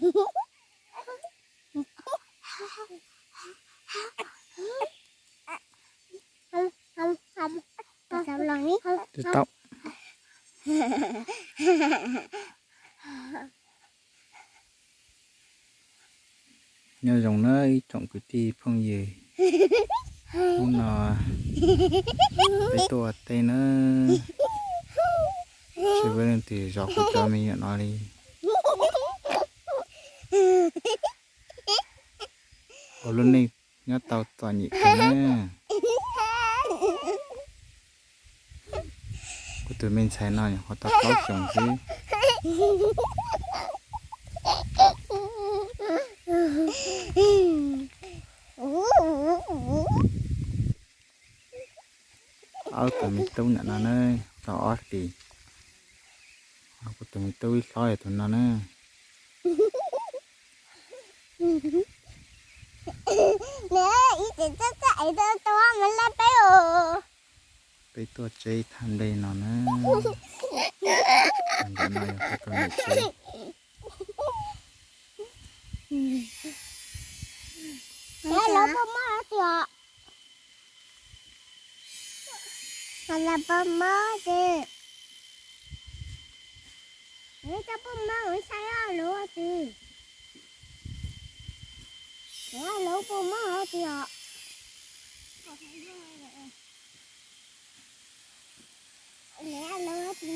Tsis tau. Nyob zoo na ib tsoom kwv tij phooj ywg, hnub no peb tuaj ua teb na, tsis peb leej twg zov kuv cov me nyuam no li. Ua lub neej nyob tau txom nyem kawg na. Kuv tus me ntxhais no nyuam qhuav tau plaub xyoos xwb. Ob tug me tub ntawm no na, tau ob hlis. Kuv tus me tub ib hlob yog tus no na. Ib txwm txaj txaj es tua tua mus laj peb os. Peb tuaj tseb thaj nplej no na. Ntawm no yog kuv tus niam tsev. Lawv puas mob tias os? Lawv puas mob tias? Lawv puas mob, lawv saib lawv tias, lawv puas mob tias os? Lawv tias